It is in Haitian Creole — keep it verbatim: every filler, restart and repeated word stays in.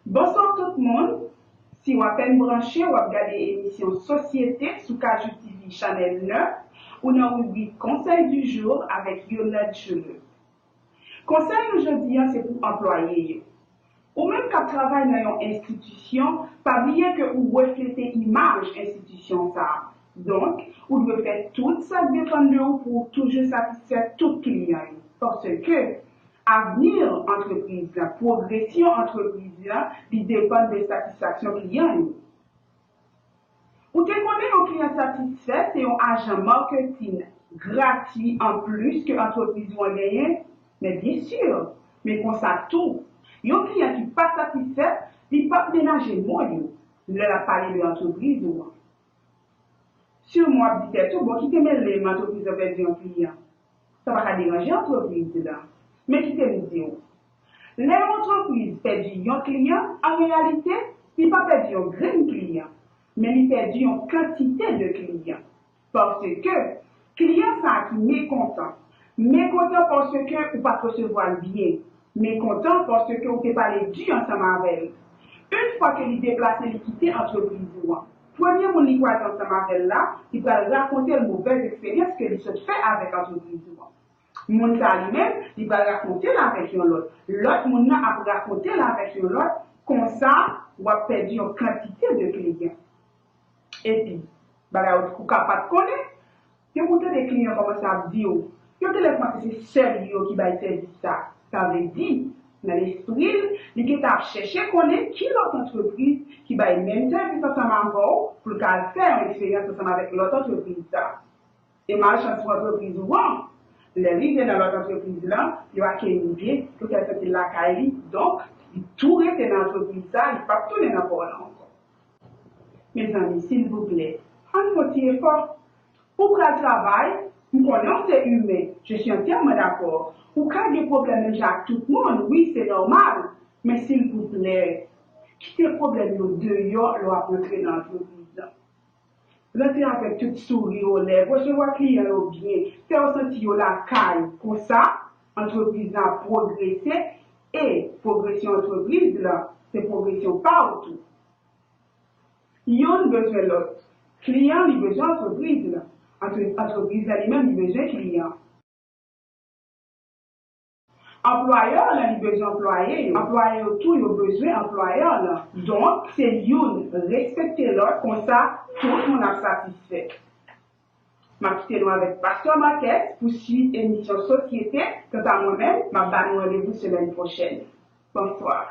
Bonswa tout moun. Si w apèn branche, w ap gade emisyon Sosyete sou Kajou T V Chanèl nèf, ou nan ribrik Conseil du jour avèk Yolande Cheleux. Konsèy nou jodi a se pou anplwaye yo. Ou menm k ap travay nan yon enstitisyon, pa bliye ke ou reflete imaj enstitisyon sa a. Donk, ou dwe fè tout sa k depann de ou pou w toujou satisfè tout kliyan yo. Paske avni antrepriz la, pwogresyon antrepriz la, li depann de satisfaksyon kliyan yo. Ou te konnen yon kliyan satisfè se yon ajan maketin gratwi anplis ke antrepriz ou an genyen? Men byen si, men konsa tou, yon kliyan ki pa satisfè, li p ap menaje mo yo lè l ap pale de antrepriz ou an. Siman w ap di tèt ou, bon, kite mele m, antrepriz lan pèdi yon kliyan. Sa pa ka deranje antrepriz la. Men kite m di w, lè yon antrepriz pèdi yon kliyan, an reyalite, li pa pèdi yon grenn kliyan, men li pèdi yon kantite de kliyan. Paske kliyan sa a ki mekontan, mekontan paske ou pa t resevwa l byen, mekontan paske ou te pale di ansanm avè l. Yon fwa ke li deplase, li kite antrepriz ou an, premye moun li kwaze ansanm avè l la, li pral rakonte l movèz eksperyans ke li sot fè avèk antrepriz ou an. Moun sa a li menm, li pral rakonte l avèk yon lòt. Lòt moun nan ap rakonte l avèk yon lòt. Konsa, w ap pèdi yon kantite de kliyan. Epi, bagay ou ka pa t konnen, depi w tande kliyan kòmanse ap di w, yo genlè panse se sèl yo ki bay sèvis sa. Sa vle di, nan lespri l, li gentan ap chèche konnen ki lòt antrepriz ki bay menm sèvis ansanm avè w pou l ka al fè yon eksperyans ansanm avèk lòt antrepriz sa. E malchans pou antrepriz ou an, lè l rive nan lòt antrepriz lan, yo akeyi l byen, yo fè l santi l lakay li, donk, li tou rete nan antrepriz sa, li p ap tounen nan pa w la ankò. Mezanmi, silvouplè, ann fè yon ti efò. Ou pral travay, m konnen w se imen, je suis entièrement d'accord. Ou ka gen pwoblèm menm jan ak tout moun, wi, se nòmal. Men silvouplè, kite pwoblèm yo deyò lè w ap rantre nan antrepriz lan. Rantre avèk tout souri o lèv, resevwa kliyan yo byen, fè yo santi yo lakay. Konsa, antrepriz lan ap pwogrese e pwogresyon antrepriz lan se pwogresyon pa w tou. Youn bezwen lòt. Kliyan li bezwen antrepriz lan. Antre- Antrepriz lan li menm li bezwen kliyan. Anplwayè lan li bezwen anplwaye yo. Anplwaye yo tou yo bezwen anplwayè lan. Donk, se youn respekte lòt, konsa tout moun ap satisfè. M ap kite nou avèk Pastè Marques pou swit emisyon Sosyete. Kanta mwen menm, m ap ba nou randevou semèn pwochèn. Bonswa.